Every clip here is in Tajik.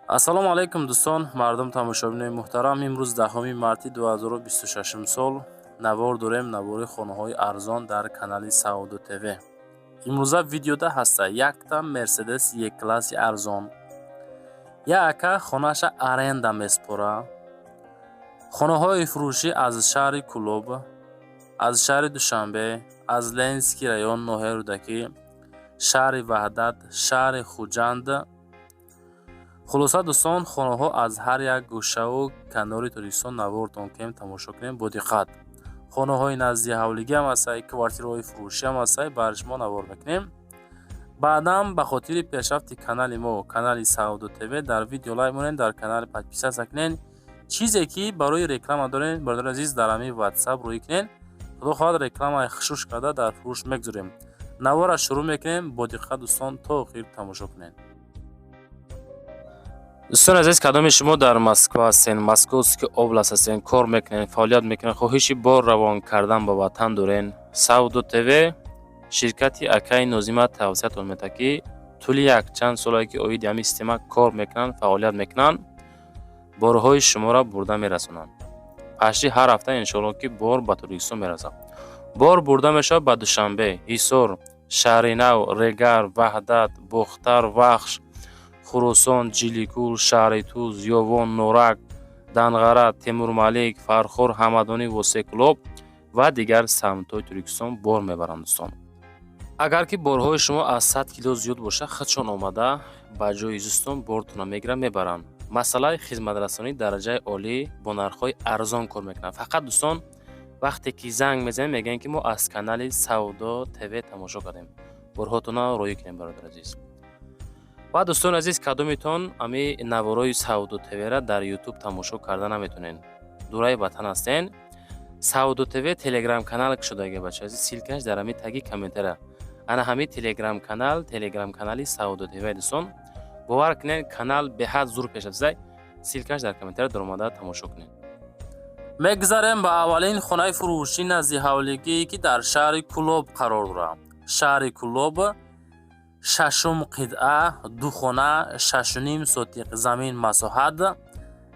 Ассалому алайкум, дӯстон, мардум, тамошобинои муҳтарам. Имрӯз 10 марти 2026 сол навор дорем, навори хонаҳои арзон дар канали Савдо ТВ. Имрӯза видеода ҳаста якта Мерседес Е-класси арзон. Як ака хонаша аренда меспора. Хонаҳои фурӯшӣ аз шаҳри Кӯлоб, аз шаҳри Душанбе, аз Ленинский район, ноҳияи Рӯдакӣ, шаҳри Ваҳдат, шаҳри Хуҷанд. Хулоса, дӯстон, хонаҳо аз ҳар як гӯшаву канори Тоҷикистон навортон кунем, тамошо кунем бо диққат. Хонаҳои назди ҳавлигиам ҳастай, квартираҳои фурӯшиам ҳастай, барои шумо навор мекунем. Баъдан ба хотири пешрафти канали мо, канали Савдо ТВ, дар видео лайк монед, дар канал подписаться кунед. Чизе ки барои реклама доред, бародари азиз, дар ҳамин WhatsApp рӯй кунед. Худо хоҳад, рекламаи хушуш карда дар фурӯш мегузорем. Навора шурӯъ мекунем, бо диққат, дӯстон, то охир тамошо кунед. Дӯстони азиз, кадоми шумо дар Москва ҳастен, Московский область ҳастен, кор мекунед, фаъолият мекунед, хоҳиши бор равон кардан ба ватан дорен, Савдо ТВ ширкати акаи Нозима тавсиятон медиҳад, ки тӯли якчанд солае ки оиди ҳамин система кор мекунанд, фаъолият мекунанд, борҳои шуморо бурда мерасонанд. Пашти ҳар ҳафта, иншоалло, ки бор ба Тоҷикистон мерасад. Бор бурда мешавад ба Душанбе, Ҳисор, Шаҳринав, Регар, Ваҳдат, Бохтар, Вахш, Хуросон, Ҷиликул, шаҳри Туз, Ёвон, Норак, Данғара, Темурмалик, Фархор, Ҳамадонӣ, Восеъ, Кӯлоб ва дигар самтҳои Тоҷикистон бор мебаранд, дӯстон. Агар ки борҳои шумо аз 100 кило зиёд бошад, худшон омада ба ҷои зистон бортонро мегиранд, мебаранд. Масъалаи хизматрасонии дараҷаи олӣ бо нархҳои арзон кор мекунанд. Фақат, дӯстон, вақте ки занг мезанем, мегӯянд, ки мо аз канали Савдо ТВ тамошо кардем. Борҳотонро роҳӣ кунем, бародари азиз. Ва дӯстони азиз, кадомитон ами наворои Савдо ТВра дар Ютуб тамошо карда наметонед, дураи ватан ҳастен, Савдо ТВ телеграм канал кушодаги, бача азиз, ссылка ш дар ҳами таги комментария. Ана ҳами телеграм канал, телеграм канали Савдо ТВ, дӯстон, бовар кунед, канал беҳад зур пеш рафтааст. Ссылка ш дар комментария, даромада тамошо кунед. Мегузарем ба аввалин хонаи фурӯшӣ назди ҳавлигие, ки дар шаҳри Кӯлоб қарор дорад. Шаҳри Кӯлоб, шашум қитъа, ду хона, 6,5 сотиқ замин масоҳат,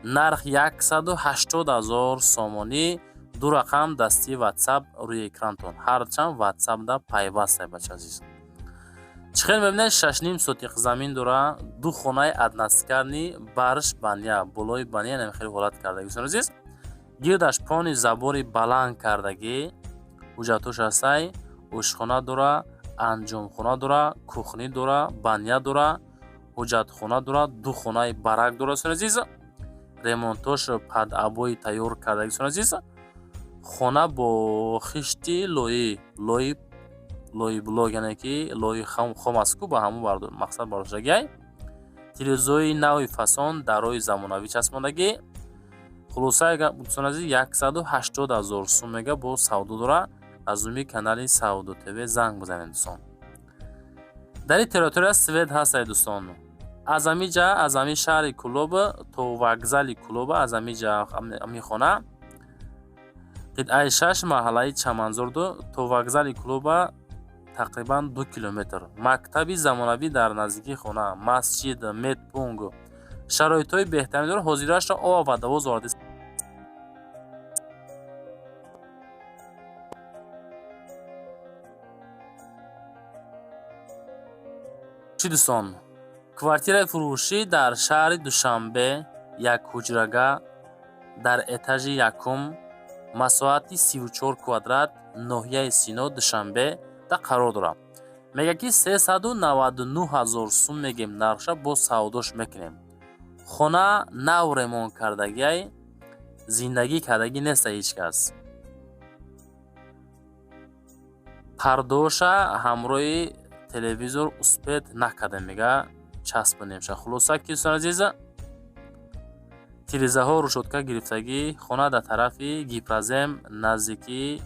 нарх 180 000 сомонӣ. Ду рақам дастии Ватсап рӯи экрантон, ҳарчанд Ватсапда пайвастай, бача азиз. Чӣ хел мебинед, 6,5 сотиқ замин дора, ду хонаи односкатный, барш баня, болои баня нами хеле ҳолат кардагӣ, дӯстони азиз. Гирдаш пони забор и баланд кардагӣ, ҳуҷҷатош ҳастай, ошхона дора, анҷомхона дора, кухня дора, баня дора, ҳоҷатхона дора, ду хонаи барак дора, дӯстони азиз. Ремонтош под обои тайёр кардагӣ, дӯстони азиз. Хона бо хишти лоӣ, лои лои блок, яъне ки лои хом аст ку, ба ҳамун мақсад бардоштагиай. Тирезои нави фасон, дарои замонавӣ часпондагӣ. Хулосаи гап, дӯстони азиз, 180 000 сум мега, бо савдо дора. Аз номи канали Савдо ТВ занг бизанед, дӯстон. Дар ин территория свет ҳастай, дӯстон. Аз ҳамин ҷа, аз ҳамин шаҳри Кӯлоб то вокзали Кӯлоба, аз ҳамин ҷа ҳамин хона, қитъаи 6, маҳаллаи Чаманзорду, то вокзали Кӯлоба тақрибан 2 километр. Мактаби замонавӣ дар наздикии хона, масҷид, медпункт, шароитҳои беҳтарин дорад. Ҳозирашро об ва давоз оварда. Чӣ, дӯстон, квартираи фурӯшӣ дар шаҳри Душанбе, як ҳуҷрага дар этажи якум, масоҳати 34 квадрат, ноҳияи Сино, Душанбе да қарор дорад. Мегӯяд, ки 399 000 сум мегем нархша, боз савдош мекунем. Хона нав ремонт кардагиай, зиндагӣ кардагӣ неста ҳеҷ кас. Пардоша ҳамроҳи телевизор успеть накардем, мега, часпонемша. Хулоса ки, дӯстони азиз, тирезаҳо решётка гирифтагӣ. Хона дар тарафи Гипрозем, наздикии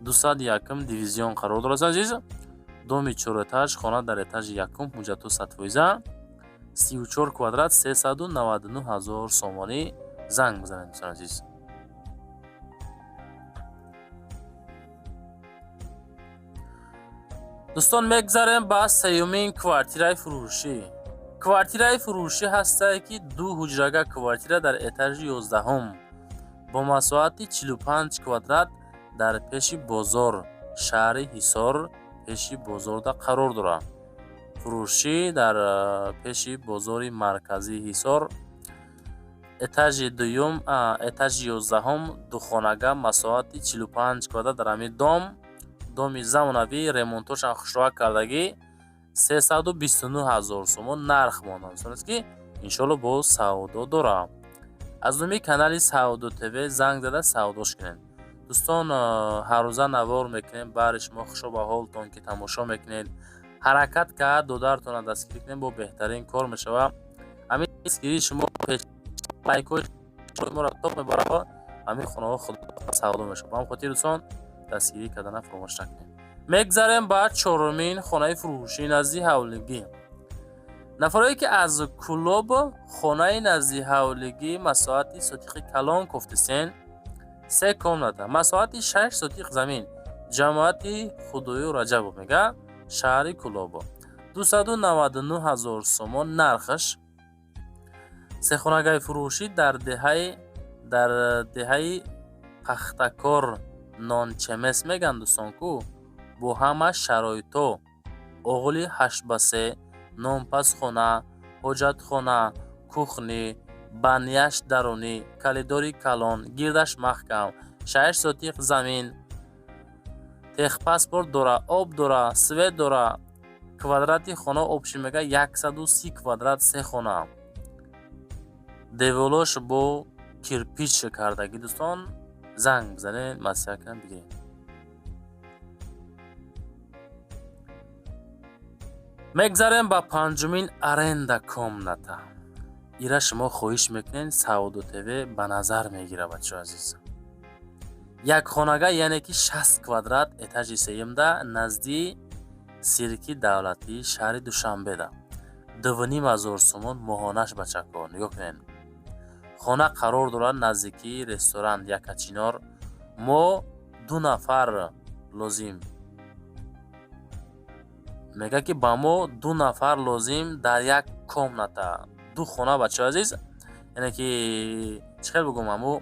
201-м дивизион қарор дорад, дӯстони азиз. Дом и чорэтаж, хона дар этажи якум, ҳуҷҷатҳо 100%, 34 квадрат, 399 000 сомонӣ. Занг бизанед, дӯстони азиз. Дӯстон, мегузарем ба сеюмин квартираи фурӯшӣ. Квартираи фурӯшӣ ҳастае, ки ду ҳуҷрага квартира дар этажи 11 бо масоҳати 45 квадрат дар пеши бозор, шаҳри Ҳисор, пеши бозорда қарор дорад. Фурӯшӣ дар пеши бозори марказии Ҳисор, этажи дуюм, этажи 11, духонага, масоҳати 45 квадрат дар ҳамин дом, доми замонавӣ, ремонтошам хушроак кардагӣ, 329 ҳазор сомон нарх мондан аст, ки иншоалло боз савдо дорад. Аз номи канали Савдо ТВ занг зада савдош кунед. Дӯстон, ҳаррӯза навор мекунем баҳри шумо, хушо ба ҳолтон, ки тамошо мекунед. Ҳаракат кард додаратонро дастгирӣ кунед, бо беҳтарин кор мешавад. Ҳамин дастгирии шумо лайкҳои моро топ мебарад, ҳамин хонаҳо худо савдо мешавад. Ба ҳамин хотир, дӯстон, дастгирӣ кардана фаромӯш накунед. Мегзарем ба чорумин хонаи фурӯшӣ назди ҳавлигӣ. Нафарое, ки аз Кӯлоб хонаи назди ҳавлигӣ масоҳати сотиқи калон кофтисен, се комната, масоҳати 6 сотиқ замин, ҷамоати Худою Раҷабов мега, шаҳри Кӯлоб, 299 ҳазор сомон нархаш. Сехонагаи фурӯшӣ дар деҳаи Пахтакор, Нончемес меган, дӯстон, ку бо ҳама шароито: оғили 8 ба 3, нонпазхона, ҳоҷатхона, кухня, баняш дарунӣ, калидори калон, гирдаш маҳкам, 6 сотиқ замин, техпаспорт дора, об дора, свет дора. Квадрати хона общий мега 130 квадрат, се хона, деволош бо кирпич кардагӣ. Дӯстон, занг бизанед, маслиҳат кунам, бигиред. Мегзарем ба панҷумин аренда комната. Ира шумо хоҳиш мекунед, Савдо ТВ ба назар мегирад. Бачаҳо азиз, як хонага, яъне ки 60 квадрат, этажи сеюмда, назди сирки давлатии шаҳри Душанбеда, 2,5 ҳазор сомон моҳонаш. Бачако, нигоҳ кунед, хона қарор дорад наздикии ресторан Якачинор. Мо ду нафар лозим, мегӯяд, ки ба мо ду нафар лозим дар як комната, ду хона. Бачаҳои азиз, яъне ки чӣ хел бигӯм, аму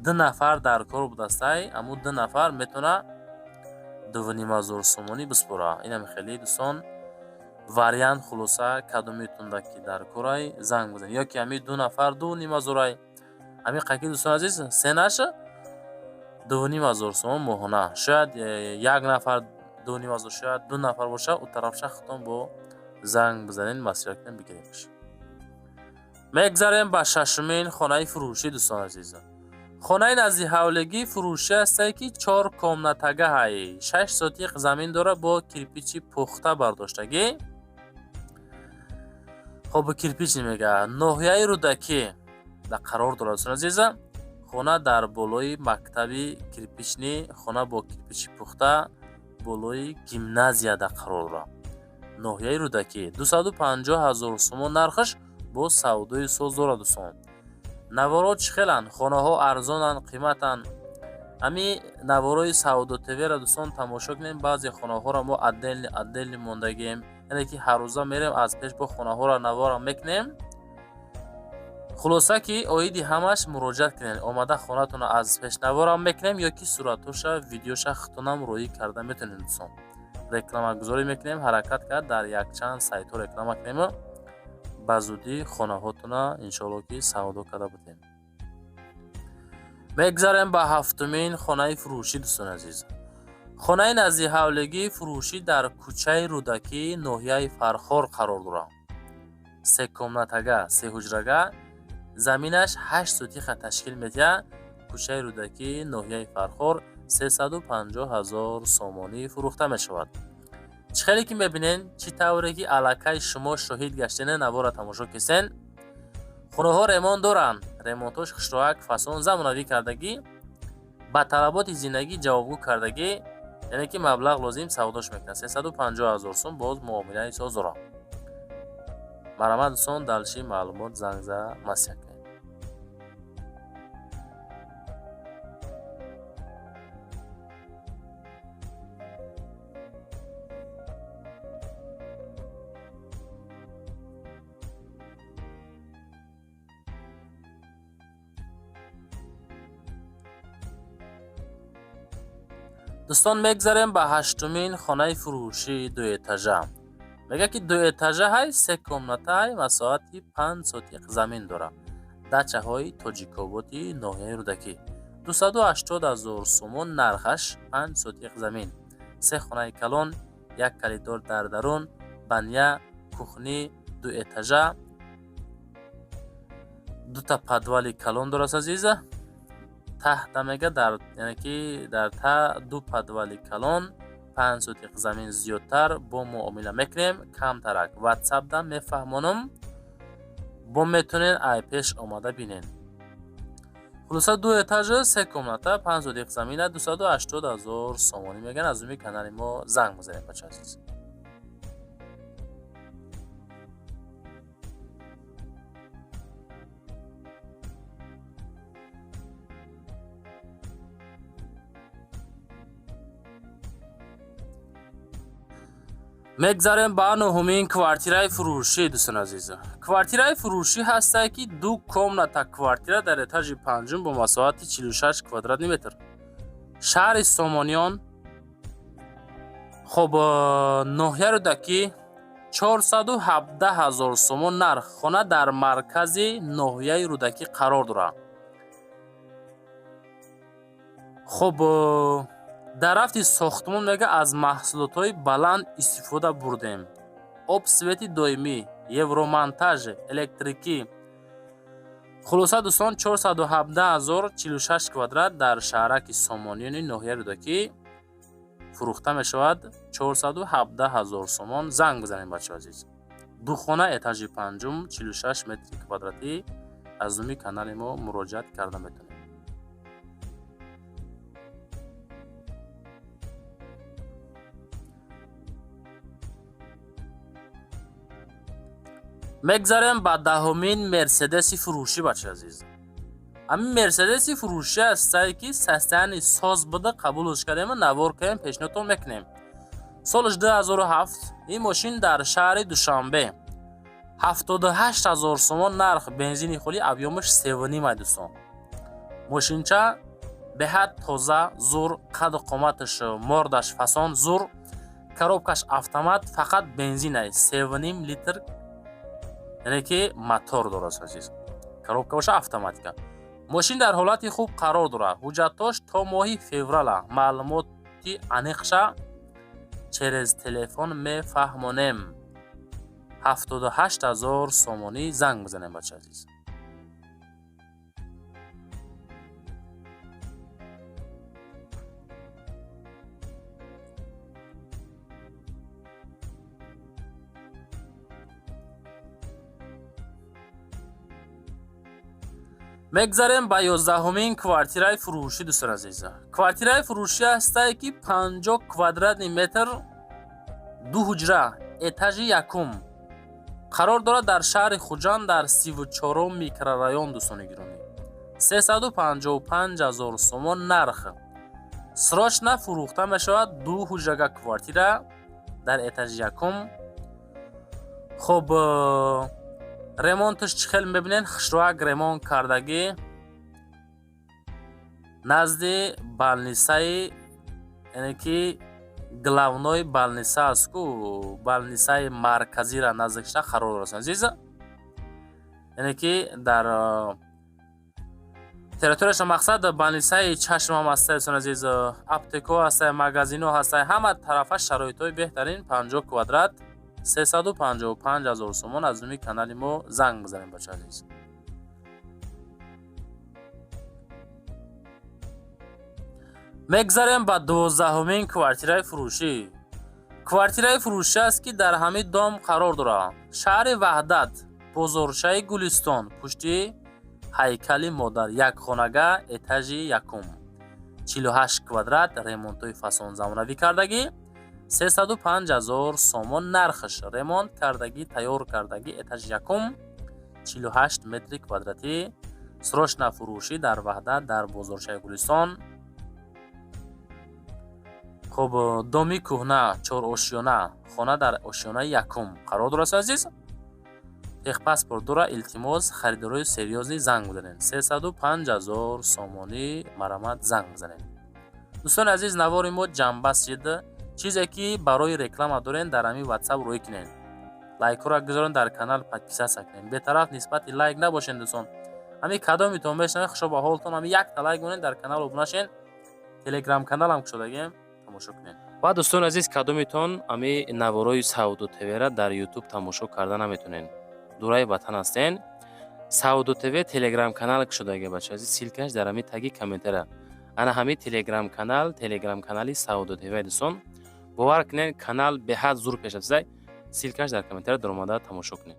ду нафар дар кор будастай, аму ду нафар метавона 2,5 ҳазор сомонӣ биспора. Инам хеле, дӯстон, вариант. Хулоса, кадомитонда ки дар корай, занг бизанед, ё ки ҳами ду нафар 2,5 ҳазорай. Ҳамин қаки, дӯстони азиз, сенаша 2,5 ҳазор сомон моҳона. Шояд як нафар 2,5 ҳазор, шояд ду нафар боша. У тарафша худтон бо занг бизанед, маслиҳат кунед, бигиредш. Мегзарем ба шашумин хонаи фурӯшӣ. Дӯстони азиз, хонаи назди ҳавлигӣ фурӯшӣ ҳастае, ки чор комнатагаҳай, 6 сотиқ замин дорад, бо кирпичи пухта бардоштагӣ. Хоб, кирпич мега, ноҳияи Рӯдакӣ да қарор дорад. Дӯстони азиза, хона дар болои мактаби кирпичный, хона бо кирпичи пухта болои гимназияда қарор дорад, ноҳияи Рӯдакӣ, 250 ҳазор сомон нархаш, бо савдои соз дорад. Дӯстон, наворо чӣ хеланд? Хонаҳо арзонанд, қиматанд? Ҳами наворои Савдо ТВ-ра, дӯстон, тамошо кунем. Баъзе хонаҳоро мо отдельный отдельный мондагием, яъне ки ҳаррӯза мерем аз пеш, бо хонаҳоро навора мекунем. Хулоса, ки оиди ҳамаш муроҷиат кунед, омада хонатонро аз пеш наворам мекунем, ё ки суратҳоша, видеоша худтонам роӣ карда метавонед. Дӯстон, рекламагузорӣ мекунем, ҳаракат кард дар якчанд сайтҳо реклама кунему ба зудӣ хонаҳотона иншоалло ки савдо карда будем. Мегзарем ба ҳафтумин хонаи фурӯшӣ. Дӯстони азиз, хонаи назди ҳавлигӣ фурӯшӣ дар кӯчаи Рӯдакӣ, ноҳияи Фархор қарор дорад. Се комнатага, се ҳуҷрага, заминаш 8 сотиха ташкил медиҳад. Кӯчаи Рӯдакӣ, ноҳияи Фархор, 350 ҳазор сомонӣ фурӯхта мешавад. Чӣ хеле ки мебинед, чӣ тавре ки аллакай шумо шоҳид гаштене, навора тамошо кисен, хонаҳо ремонт доранд, ремонтҳош хушроак, фасон, замонавӣ кардагӣ, ба талаботи зиндагӣ ҷавобгӯ кардагӣ. Яъне ки маблағ лозим, савдош мекунад 350 ҳазор сум, боз муомилаи соз дорад. Марҳамат, дӯстон, дальше маълумот занг за маслиҳат кунед. Дӯстон, мегзарем ба ҳаштумин хонаи фурӯшии дуэтажа. Мегӯяд, ки дуэтажа ҳай, се комната ҳай, масоҳати 5 сотиқ замин дорад. Дачаҳои Тоҷикободи ноҳияи Рӯдакӣ, 280 000 сомон нархаш, 5 сотиқ замин, се хонаи калон, як коридор дар дарун, баня, кухня, дуэтажа, дута подвали калон дорад, азиза. Таҳта мега дар, яъне ки дар та ду подвали калон, 5 сотиқ замин. Зиёдтар бо муомила мекунем камтарак, ватсапда мефаҳмонам, бо метонен ай пеш омада бинен. Хулоса, ду этажа, се комната, 5 сотиқ замина, 280 000 сомонӣ меган. Аз уми канали мо занг бизанем, бача азиз. Мегзарем ба нуҳумин квартираи фурӯшӣ. Дӯстон азиза, квартираи фурӯшӣ ҳастае, ки ду комната квартира дар этажи панҷум бо масоҳати 46 квадратный метр, шаҳри Сомониён, хоб, ноҳия Рӯдакӣ, 417 ҳазор сомон нарх. Хона дар маркази ноҳияи Рӯдакӣ қарор дорад. Хоб, дар рафти сохтмон мега аз маҳсулотҳои баланд истифода бурдем: об, свети доимӣ, евромонтаж, электрикӣ. Хулоса, дӯстон, 417 ҳазор, 46 квадрат, дар шаҳраки Сомониёни ноҳияи Рӯдакӣ фурӯхта мешавад, 417 ҳазор сомон. Занг бизанем, бачаҳо азиз. Ду хона, этажи панҷум, 46 метри квадратӣ. Аз номи канали мо муроҷиат карда метавонед. Мегзарем ба даҳумин мерседеси фурӯшӣ. Бача азиз, ҳамин мерседеси фурӯшӣ ҳастае, ки состояние соз буда, қабулш кардем, навор кардем, пешниҳодтон мекунем. Солаш 2007. Ин мошин дар шаҳри Душанбе, 78 ҳазор сомон нарх, бензини холи, объёмаш севним ай. Дӯстон, мошинча беҳад тоза, зур, қаду қоматаш, мордаш фасон, зур, коробкаш автомат, фақат бензин ай, севним литр, яъне ки мотор дорад, азиз. Коробка боша автоматика. Мошин дар ҳолати хуб қарор дорад, ҳуҷҷатҳош то моҳи феврала. Маълумоти аниқша через телефон мефаҳмонем. 78 ҳазор сомонӣ, занг бизанем, бача азиз. Мегзарем ба 11-умин квартираи фурӯшӣ. Дӯстон азиза, квартираи фурӯшӣ ҳастае, ки 50 квадратный метр, ду ҳуҷра, этажи якум қарор дорад дар шаҳри Хуҷанд, дар 34-ум микрорайон. Дӯстони гиромӣ, 355 ҳазор сомон нарх, срочно фурӯхта мешавад. Ду ҳуҷрага квартира дар этажи якум. Хоб, ремонташ чӣ хел мебинед, хушроак ремонт кардагӣ. Назди больницаи, яъне ки главной больница аст ку, больницаи марказира наздикшуда қарор дорад, азиза. Яъне ки дар территорияша, мақсад, больницаи чашмам ҳаста, азиз, аптекаҳо ҳаста, магазинҳо ҳаста, ҳама тарафа шароитҳои беҳтарин. 50 квадрат, 355 ҳазор сомон. Аз номи канали мо занг бизанем, бача азиз. Мегзарем ба 12-умин квартираи фурӯшӣ. Квартираи фурӯшӣ аст, ки дар ҳамин дом қарор дорад, шаҳри Ваҳдат, бозорчаи Гулистон, пушти ҳайкали модар, якхонага, этажи якум, 48 квадрат, ремонтҳои фасон замонавӣ кардагӣ, 305 ҳазор сомон нархаш, ремонт кардагӣ, тайёр кардагӣ, этажи якум, 48 метри квадратӣ, срочно фурӯшӣ, дар Ваҳдат, дар бозорчаи Гулистон. Хоб, доми кӯҳна, чорошёна, хона дар ошёнаи якум қарор дорад, азиз. Техпаспорт дора. Илтимос, харидорои серьёзный занг бизанед. 305 ҳазор сомонӣ, марамат, занг бизанед. Дӯстони азиз, навори мо ҷамъбаст шид. Чизе ки барои реклама дорен, дар ҳамин WhatsApp рӯй кунед, лайкҳоро гузорен, дар канал подписаться кунед. Бетараф нисбати лайк набошен, дӯстон. Ҳамин кадомитон мешавед, хушо ба ҳолтон. Ҳамин якта лайк монед, дар канал обуна шен, Телеграм каналам кушодагем, тамошо кунед. Ва, дӯстони азиз, кадомитон ҳами наворои Савдо ТВра дар Ютуб тамошо карда наметонен, дураи ватан ҳастен, Савдо ТВ Телеграм канал кушодаге, бача азиз. Ссылкаш дар ҳамин таги комментария. Ана ҳамин Телеграм канал, Телеграм канали Савдо ТВ. Дӯстон, бовар кунед, канал беҳад зур пеш рафтааст. Ссылкаш дар комментария, даромада тамошо кунед.